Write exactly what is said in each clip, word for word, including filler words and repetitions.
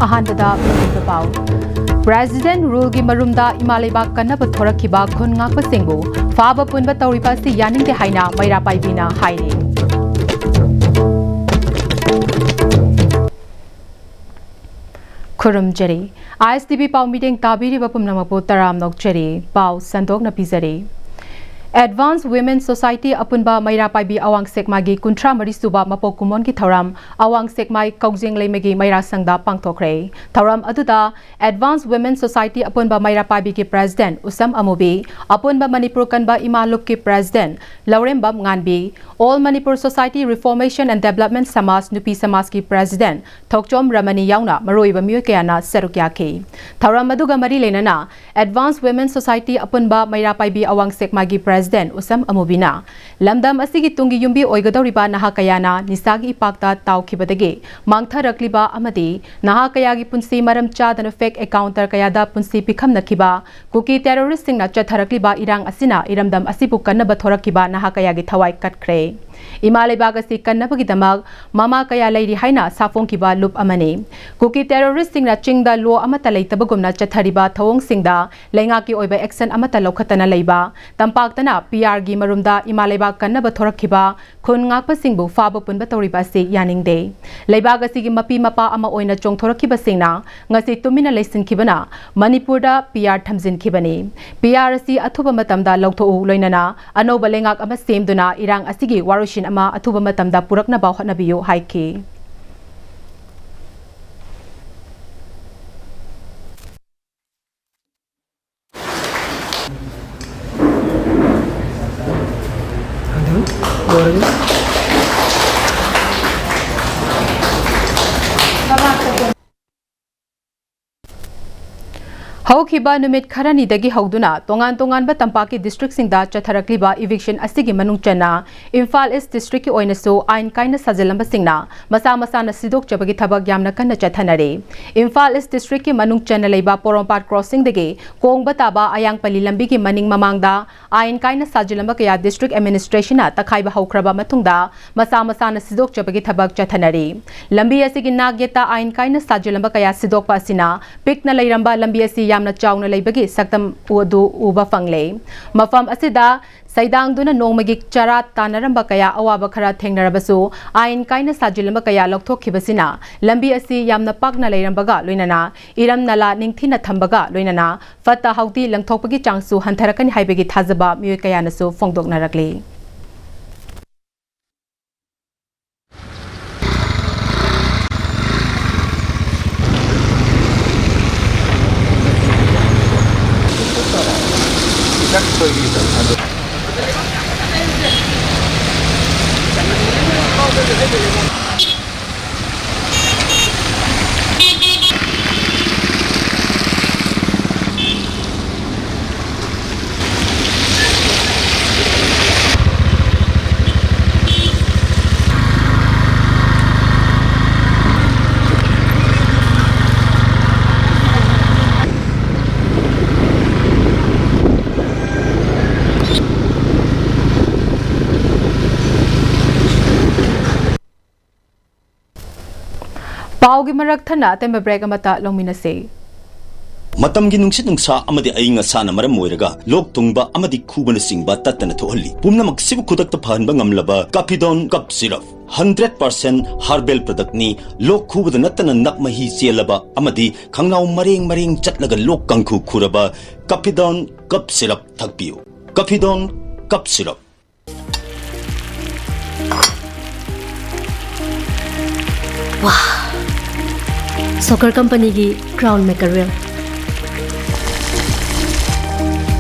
ꯑꯍꯥꯟꯕꯗ ꯃꯔꯨꯑꯣꯏꯕ ꯄꯥꯎ꯫ ꯄ꯭ꯔꯦꯁꯤꯗꯦꯟꯠ ꯔꯨꯜꯒꯤ ꯃꯔꯨꯝꯗ ꯏꯃꯥ ꯂꯩꯕꯥꯛ ꯀꯟꯅꯕ ꯊꯣꯔꯛꯈꯤꯕ ꯈꯨꯟ ꯉꯥꯛꯄꯁꯤꯡꯕꯨ ꯐꯥꯕ ꯄꯨꯟꯕ ꯇꯧꯔꯤꯕ ꯑꯁꯤ ꯌꯥꯅꯤꯡꯗꯦ ꯍꯥꯏꯅ ꯃꯩꯔꯥ ꯄꯥꯏꯕꯤꯅ ꯍꯥꯏꯔꯤ꯫ ꯈꯨꯔꯨꯝꯖꯔꯤ꯫ ꯑꯥꯏ ꯑꯦꯁ ꯇꯤ ꯚꯤ ꯄꯥꯎ ꯃꯤꯠꯌꯦꯡ ꯇꯥꯕꯤꯔꯤꯕ ꯄꯨꯝꯅꯃꯛꯄꯨ ꯇꯔꯥꯝꯅ ꯑꯣꯛꯆꯔꯤ꯫ ꯄꯥꯎ ꯁꯟꯗꯣꯛꯅ ꯄꯤꯖꯔꯤ꯫ ꯑꯦꯗꯚꯥꯟꯁ ꯋꯤꯃꯦꯟ ꯁꯣꯁꯥꯏꯇꯤ ꯑꯄꯨꯟꯕ ꯃꯩꯔꯥ ꯄꯥꯏꯕꯤ ꯑꯋꯥꯡ ꯁꯦꯛꯃꯥꯏꯒꯤ ꯀꯨꯟꯊ꯭ꯔꯥ ꯃꯔꯤ ꯁꯨꯕ ꯃꯄꯣꯛ ꯀꯨꯝꯑꯣꯟꯒꯤ ꯊꯧꯔꯝ ꯑꯋꯥꯡ ꯁꯦꯛꯃꯥꯏ ꯀꯧꯖꯦꯡ ꯂꯩꯃꯒꯤ ꯃꯩꯔꯥ ꯁꯪꯗ ꯄꯥꯡꯊꯣꯛꯈ꯭ꯔꯦ꯫ ꯊꯧꯔꯝ ꯑꯗꯨꯗ ꯑꯦꯗꯚꯥꯟꯁ ꯋꯤꯃꯦꯟ ꯁꯣꯁꯥꯏꯇꯤ ꯑꯄꯨꯟꯕ ꯃꯩꯔꯥ ꯄꯥꯏꯕꯤꯒꯤ ꯄ꯭ꯔꯦꯁꯤꯗꯦꯟꯠ ꯎꯁꯝ ꯑꯃꯨꯕꯤ, ꯑꯄꯨꯟꯕ ꯃꯅꯤꯄꯨꯔ ꯀꯟꯕ ꯏꯃꯥ ꯂꯨꯞꯀꯤ president Laurembam Nganbi, all Manipur society reformation and development Samaj ꯅꯨꯄꯤ ꯁꯃꯥꯖꯀꯤ ꯄ꯭ꯔꯦꯁꯤꯗꯦꯟꯠ ꯊꯣꯛꯆꯣꯝ ꯔꯃꯅꯤ ꯌꯥꯎꯅ ꯃꯔꯨꯑꯣꯏꯕ ꯃꯤꯑꯣꯏ ꯀꯌꯥꯅ ꯁꯔꯨꯛ ꯌꯥꯈꯤ꯫ ꯊꯧꯔꯝ ꯑꯗꯨꯒ ꯃꯔꯤ ꯂꯩꯅꯅ ꯑꯦꯗꯚꯥꯟꯁ ꯋꯤꯃꯦꯟ ꯁꯣꯁꯥꯏꯇꯤ ꯑꯄꯨꯟꯕ ꯃꯩꯔꯥ ꯄꯥꯏꯕꯤ ꯑꯋꯥꯡ ꯁꯦꯛꯃꯥꯏꯒꯤ ꯄ꯭ꯔꯦꯁꯤꯗꯦꯟꯠ ꯎꯁꯝ ꯑꯃꯨꯕꯤꯅ ꯂꯝꯗꯝ ꯑꯁꯤꯒꯤ ꯇꯨꯡꯒꯤ ꯌꯨꯝꯕꯤ ꯑꯣꯏꯒꯗꯧꯔꯤꯕ ꯅꯍꯥ ꯀꯌꯥꯅ ꯅꯤꯁꯥꯒꯤ ꯏꯄꯥꯛꯇ ꯇꯥꯎꯈꯤꯕꯗꯒꯤ ꯃꯥꯡꯊꯔꯛꯂꯤꯕ ꯑꯃꯗꯤ ꯅꯍꯥ ꯀꯌꯥꯒꯤ ꯄꯨꯟꯁꯤ ꯃꯔꯝ ꯆꯥꯗꯅ ꯐꯦꯛ ꯑꯦꯀꯥꯎꯟꯇꯔ ꯀꯌꯥꯗ ꯄꯨꯟꯁꯤ ꯄꯤꯈꯝꯅꯈꯤꯕ ꯀꯨꯀꯤ ꯇꯦꯔꯣꯔꯤꯁꯁꯤꯡꯅ ꯆꯠꯊꯔꯛꯂꯤꯕ ꯏꯔꯥꯡ ꯑꯁꯤꯅ ꯏꯔꯝꯗꯝ ꯑꯁꯤꯕꯨ ꯀꯟꯅꯕ ꯊꯣꯔꯛꯈꯤꯕ ꯅꯍꯥ ꯀꯌꯥꯒꯤ ꯊꯋꯥꯏ ꯀꯠꯈ꯭ꯔꯦ꯫ ꯏꯃꯥ ꯂꯩꯕꯥꯛ ꯑꯁꯤ ꯀꯟꯅꯕꯒꯤꯗꯃꯛ ꯃꯃꯥ ꯀꯌꯥ ꯂꯩꯔꯤ ꯍꯥꯏꯅ ꯁꯥꯐꯣꯡꯈꯤꯕ ꯂꯨꯞ ꯑꯃꯅꯤ꯫ ꯀꯨꯀꯤ ꯇꯦꯔꯣꯔꯤꯁꯁꯤꯡꯅ ꯆꯤꯡꯗ ꯂꯣ ꯑꯃꯠꯇ ꯂꯩꯇꯕꯒꯨꯝꯅ ꯆꯠꯊꯔꯤꯕ ꯊꯧꯑꯣꯡꯁꯤꯡꯗ ꯂꯩꯉꯥꯛꯀꯤ ꯑꯣꯏꯕ ꯑꯦꯛꯁꯟ ꯑꯃꯠꯇ ꯂꯧꯈꯠꯇꯅ ꯂꯩꯕ, ꯇꯝꯄꯥꯛꯇꯅ ꯄꯤ ꯑꯥꯔꯒꯤ ꯃꯔꯨꯝꯗ ꯏꯃꯥ ꯂꯩꯕꯥꯛ ꯀꯟꯅꯕ ꯊꯣꯔꯛꯈꯤꯕ ꯈꯨꯟ ꯉꯥꯛꯄꯁꯤꯡꯕꯨ ꯐꯥꯕ ꯄꯨꯟꯕ ꯇꯧꯔꯤꯕ ꯑꯁꯤ ꯌꯥꯅꯤꯡꯗꯦ꯫ ꯂꯩꯕꯥꯛ ꯑꯁꯤꯒꯤ ꯃꯄꯤ ꯃꯄꯥ ꯑꯃ ꯑꯣꯏꯅ ꯆꯣꯡꯊꯣꯔꯛꯈꯤꯕꯁꯤꯡꯅ ꯉꯁꯤ ꯇꯨꯃꯤꯟꯅ ꯂꯩꯁꯤꯟꯈꯤꯕꯅ ꯃꯅꯤꯄꯨꯔꯗ ꯄꯤ ꯑꯥꯔ ꯊꯝꯖꯤꯟꯈꯤꯕꯅꯤ꯫ ꯄꯤ ꯑꯥꯔ ꯑꯁꯤ ꯑꯊꯨꯕ ꯃꯇꯝꯗ ꯂꯧꯊꯣꯛꯎ, ꯂꯣꯏꯅꯅ ꯑꯅꯧꯕ ꯂꯩꯉꯥꯛ ꯑꯃ ꯁꯦꯝꯗꯨꯅ ꯏꯔꯥꯡ ꯑꯁꯤꯒꯤ ꯋꯥꯔꯣꯏꯁꯤꯟ ꯑꯃ ꯑꯊꯨꯕ ꯃꯇꯝꯗ ꯄꯨꯔꯛꯅꯕ ꯍꯣꯠꯅꯕꯤꯌꯨ ꯍꯥꯏꯈꯤ꯫ ꯍꯧ ꯍꯧꯈꯤꯕ ꯅꯨꯃꯤꯠ ꯈꯔꯅꯤꯗꯒꯤ ꯍꯧꯗꯨꯅ ꯇꯣꯉꯥꯟ ꯇꯣꯉꯥꯟꯕ ꯇꯝꯄꯥꯛꯀꯤ districtꯁꯤꯡꯗ ꯆꯠꯊꯔꯛꯂꯤꯕ eviction ꯑꯁꯤꯒꯤ ꯃꯅꯨꯡ ꯆꯟꯅ ꯏꯝꯐꯥꯜ East districtꯀꯤ ꯑꯣꯏꯅꯁꯨ ꯑꯥꯏꯟ ꯀꯥꯏꯅ ꯁꯥꯖꯤꯜꯂꯝꯕꯁꯤꯡꯅ ꯃꯁꯥ ꯃꯁꯥꯅ ꯁꯤꯗꯣꯛꯆꯕꯒꯤ ꯊꯕꯛ ꯌꯥꯝꯅ ꯀꯟꯅ ꯆꯠꯊꯅꯔꯤ꯫ ꯏꯝꯐꯥꯜ East districtꯀꯤ ꯃꯅꯨꯡ ꯆꯟꯅ ꯂꯩꯕ ꯄꯣꯔꯣꯝꯄꯥꯠ crossingꯗꯒꯤ ꯀꯣꯡꯕ ꯇꯥꯕ ꯑꯌꯥꯡꯄꯜꯂꯤ ꯂꯝꯕꯤꯒꯤ ꯃꯅꯤꯡ ꯃꯃꯥꯡꯗ ꯑꯥꯏꯟ ꯀꯥꯏꯅ ꯁꯥꯖꯤꯜꯂꯝꯕ ꯀꯌꯥ district administrationꯅ ꯇꯛꯈꯥꯏꯕ ꯍꯧꯈ꯭ꯔꯕ ꯃꯇꯨꯡꯗ ꯃꯁꯥ ꯃꯁꯥꯅ ꯁꯤꯗꯣꯛꯆꯕꯒꯤ ꯊꯕꯛ ꯆꯠꯊꯅꯔꯤ꯫ ꯂꯝꯕꯤ ꯑꯁꯤꯒꯤ ꯅꯥꯛ ꯌꯦꯠꯇ ꯑꯥꯏꯟ ꯀꯥꯏꯅ ꯁꯥꯖꯤꯜꯂꯝꯕ ꯀꯌꯥ ꯁꯤꯗꯣꯛꯄ ꯑꯁꯤꯅ ꯄꯤꯛꯅ ꯂꯩꯔꯝꯕ ꯂꯝꯕꯤ ꯑꯁꯤ ꯌꯥꯝꯅ ꯆꯥꯎꯅ ꯂꯩꯕꯒꯤ ꯁꯛꯇꯝ ꯑꯗꯨ ꯎꯕ ꯐꯪꯂꯦ꯫ ꯃꯐꯝ ꯑꯁꯤꯗ ꯁꯩꯗꯥꯡꯗꯨꯅ ꯅꯣꯡꯃꯒꯤ ꯆꯔꯥ ꯇꯥꯟꯅꯔꯝꯕ ꯀꯌꯥ ꯑꯋꯥꯕ ꯈꯔ ꯊꯦꯡꯅꯔꯕꯁꯨ, ꯑꯥꯏꯟ ꯀꯥꯏꯅ ꯁꯥꯖꯤꯜꯂꯝꯕ ꯀꯌꯥ ꯂꯧꯊꯣꯛꯈꯤꯕꯁꯤꯅ ꯂꯝꯕꯤ ꯑꯁꯤ ꯌꯥꯝꯅ ꯄꯥꯛꯅ ꯂꯩꯔꯝꯕꯒ ꯂꯣꯏꯅꯅ ꯏꯔꯝ ꯅꯂꯥ ꯅꯤꯡꯊꯤꯅ ꯊꯝꯕꯒ ꯂꯣꯏꯅꯅ ꯐꯠꯇ ꯍꯥꯎꯗꯤ ꯂꯪꯊꯣꯛꯄꯒꯤ ꯆꯥꯡꯁꯨ ꯍꯟꯊꯔꯛꯀꯅꯤ ꯍꯥꯏꯕꯒꯤ ꯊꯥꯖꯕ ꯃꯤꯑꯣꯏ ꯀꯌꯥꯅꯁꯨ ꯐꯣꯡꯗꯣꯛꯅꯔꯛꯂꯤ꯫ ꯄꯥꯎꯒꯤ ꯃꯔꯛ ꯊꯠꯅ ꯑꯇꯦꯟꯕ break ꯑꯃꯠꯇ ꯂꯧꯃꯤꯟꯅꯁꯤ꯫ ꯃꯇꯝꯒꯤ ꯅꯨꯡꯁꯤꯠ ꯅꯨꯡꯁꯥ ꯑꯃꯗꯤ ꯑꯏꯪ ꯑꯁꯥꯅ ꯃꯔꯝ ꯑꯣꯏꯔꯒ ꯂꯣꯛ ꯊꯨꯡꯕ ꯑꯃꯗꯤ ꯈꯨꯕꯅꯆꯤꯡꯕ ꯇꯠꯇꯅ ꯊꯣꯛꯍꯜꯂꯤ꯫ ꯄꯨꯝꯅꯃꯛꯁꯤꯕꯨ ꯈꯨꯗꯛꯇ ꯐꯍꯟꯕ ꯉꯝꯂꯕ Caphidone cough syrup, hundred percent herbal productꯅꯤ꯫ ꯂꯣꯛ ꯈꯨꯕꯗ ꯅꯠꯇꯅ ꯅꯞ ꯃꯍꯤ ꯆꯦꯜꯂꯕ ꯑꯃꯗꯤ ꯈꯪꯅꯥꯎ ꯃꯔꯦꯡ ꯃꯔꯦꯡ ꯆꯠꯂꯒ ꯂꯣꯛ ꯀꯥꯡꯈꯨ ꯈꯨꯔꯕ Caphidone cough syrup ꯊꯛꯄꯤꯌꯨ꯫ Caphidone cough syrup꯫ ꯋꯥ! ꯁꯣꯀꯔ ꯀꯝꯄꯅꯤꯒꯤ Crown Mackerel꯫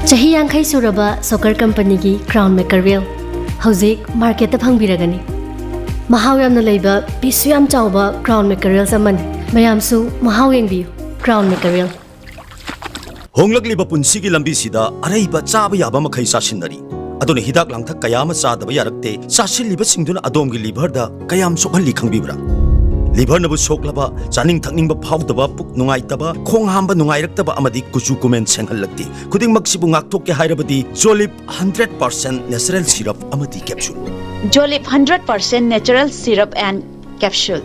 ꯆꯍꯤ ꯌꯥꯡꯈꯩ ꯁꯨꯔꯕ ꯁꯣꯀꯔ ꯀꯝꯄꯅꯤꯒꯤ Crown Mackerel ꯍꯧꯖꯤꯛ marketꯇ ꯐꯪꯕꯤꯔꯒꯅꯤ꯫ ꯃꯍꯥꯎ ꯌꯥꯝꯅ ꯂꯩꯕ, pieceꯁꯨ ꯌꯥꯝ ꯆꯥꯎꯕ Crown Mackerels ꯑꯃꯅꯤ꯫ ꯃꯌꯥꯝꯁꯨ ꯃꯍꯥꯎ ꯌꯦꯡꯕꯤꯌꯨ꯫ Crown Mackerel꯫ ꯍꯣꯡꯂꯛꯂꯤꯕ ꯄꯨꯟꯁꯤꯒꯤ ꯂꯝꯕꯤꯁꯤꯗ ꯑꯔꯩꯕ ꯆꯥꯕ ꯌꯥꯕ ꯃꯈꯩ ꯆꯥꯁꯤꯟꯅꯔꯤ꯫ ꯑꯗꯨꯅ ꯍꯤꯗꯥꯛ ꯂꯥꯡꯊꯛ ꯀꯌꯥ ꯑꯃ ꯆꯥꯗꯕ ꯌꯥꯔꯛꯇꯦ꯫ ꯆꯥꯁꯤꯜꯂꯤꯕꯁꯤꯡꯗꯨꯅ ꯑꯗꯣꯝꯒꯤ liverꯗ ꯀꯌꯥꯝ ꯁꯣꯛꯍꯜꯂꯤ ꯈꯪꯕꯤꯕ꯭ꯔꯥ? Liverꯅꯕꯨ ꯁꯣꯛꯂꯕ, ꯆꯥꯅꯤꯡ ꯊꯛꯅꯤꯡꯕ ꯐꯥꯎꯗꯕ, ꯄꯨꯛ ꯅꯨꯡꯉꯥꯏꯇꯕ, ꯈꯣꯡ ꯍꯥꯝꯕ ꯅꯨꯡꯉꯥꯏꯔꯛꯇꯕ ꯑꯃꯗꯤ ꯀꯨꯆꯨ ꯀꯨꯃꯦꯟ ꯁꯦꯡꯍꯜꯂꯛꯇꯦ꯫ ꯈꯨꯗꯤꯡꯃꯛꯁꯤꯕꯨ ꯉꯥꯛꯊꯣꯛꯀꯦ ꯍꯥꯏꯔꯕꯗꯤ Jolib hundred percent natural syrup ꯑꯃꯗꯤ capsule꯫ Jolib hundred percent natural syrup and capsule꯫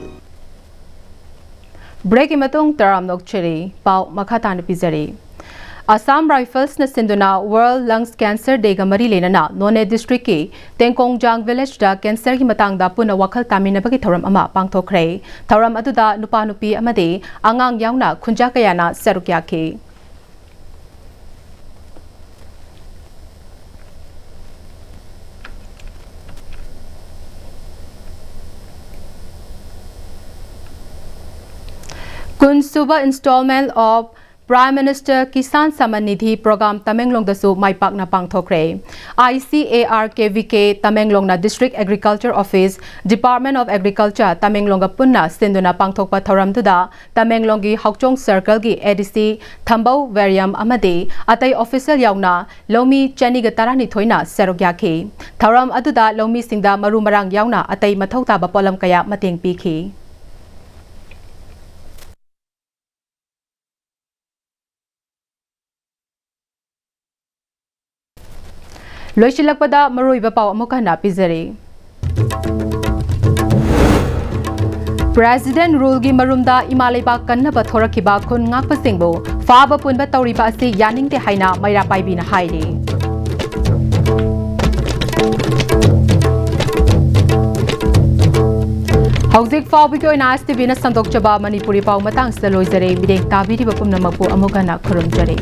Breakꯀꯤ ꯃꯇꯨꯡ ꯇꯔꯥꯝꯅ ꯑꯣꯛꯆꯔꯤ꯫ ꯄꯥꯎ ꯃꯈꯥ ꯇꯥꯅ ꯄꯤꯖꯔꯤ꯫ Assam Riflesꯅ ꯁꯤꯟꯗꯨꯅ World Lungs Cancer Dayꯒ ꯃꯔꯤ ꯂꯩꯅꯅ ꯅꯣꯅꯦ districtꯀꯤ ꯇꯦꯡꯀꯣꯡꯖꯥꯡ villageꯇ cancerꯒꯤ ꯃꯇꯥꯡꯗ ꯄꯨꯟꯅ ꯋꯥꯈꯜ ꯇꯥꯃꯤꯟꯅꯕꯒꯤ ꯊꯧꯔꯝ ꯑꯃ ꯄꯥꯡꯊꯣꯛꯈ꯭ꯔꯦ꯫ ꯊꯧꯔꯝ ꯑꯗꯨꯗ ꯅꯨꯄꯥ ꯅꯨꯄꯤ ꯑꯃꯗꯤ ꯑꯉꯥꯡ ꯌꯥꯎꯅ ꯈꯨꯟꯖꯥ ꯀꯌꯥꯅ ꯁꯔꯨꯛ ꯌꯥꯈꯤ꯫ ꯀꯨꯟꯁꯨꯕ installment of Prime Minister Kisan Samman Nidhi Program ꯇꯃꯦꯡꯂꯣꯡꯗꯁꯨ ꯃꯥꯏ ꯄꯥꯛꯅ ꯄꯥꯡꯊꯣꯛꯈ꯭ꯔꯦ꯫ ICARKVK ꯇꯃꯦꯡꯂꯣꯡꯅ District Agriculture Office, Department of Agriculture ꯇꯃꯦꯡꯂꯣꯡꯒ ꯄꯨꯟꯅ ꯁꯤꯟꯗꯨꯅ ꯄꯥꯡꯊꯣꯛꯄ ꯊꯧꯔꯝꯗꯨꯗ ꯇꯃꯦꯡꯂꯣꯡꯒꯤ ꯍꯥꯎꯆꯣꯡ circleꯒꯤ ADC ꯊꯝꯕꯧ ꯋꯦꯔꯤꯌꯝ ꯑꯃꯗꯤ ꯑꯇꯩ official ꯌꯥꯎꯅ ꯂꯧꯃꯤ ꯆꯅꯤꯒ ꯇꯔꯥꯅꯤꯊꯣꯏꯅ ꯁꯔꯨꯛ ꯌꯥꯈꯤ꯫ ꯊꯧꯔꯝ ꯑꯗꯨꯗ ꯂꯧꯃꯤꯁꯤꯡꯗ ꯃꯔꯨ ꯃꯔꯥꯡ ꯌꯥꯎꯅ ꯑꯇꯩ ꯃꯊꯧ ꯇꯥꯕ ꯄꯣꯠꯂꯝ ꯀꯌꯥ ꯃꯇꯦꯡ ꯄꯤꯈꯤ꯫ ꯂꯣꯏꯁꯤꯜꯂꯛꯄꯗ ꯃꯔꯨꯑꯣꯏꯕ ꯄꯥꯎ ꯑꯃꯨꯛ ꯍꯟꯅ ꯄꯤꯖꯔꯤ꯫ President ruleꯒꯤ ꯃꯔꯨꯝꯗ ꯏꯃꯥ ꯂꯩꯕꯥꯛ ꯀꯟꯅꯕ ꯊꯣꯔꯛꯈꯤꯕ ꯈꯨꯟ ꯉꯥꯛꯄꯁꯤꯡꯕꯨ ꯐꯥꯕ ꯄꯨꯟꯕ ꯇꯧꯔꯤꯕ ꯑꯁꯤ ꯌꯥꯅꯤꯡꯗꯦ ꯍꯥꯏꯅ ꯃꯩꯔꯥ ꯄꯥꯏꯕꯤꯅ ꯍꯥꯏꯔꯤ꯫ ꯍꯧꯖꯤꯛ ꯐꯥꯎꯕꯒꯤ ꯑꯣꯏꯅ ISTVꯅ ꯁꯟꯗꯣꯛꯆꯕ ꯃꯅꯤꯄꯨꯔꯤ ꯄꯥꯎ ꯃꯇꯥꯡꯁꯤꯗ ꯂꯣꯏꯖꯔꯦ꯫ ꯃꯤꯠꯌꯦꯡ ꯇꯥꯕꯤꯔꯤꯕ ꯄꯨꯝꯅꯃꯛꯄꯨ ꯑꯃꯨꯛ ꯍꯟꯅ ꯈꯨꯔꯨꯝꯖꯔꯤ꯫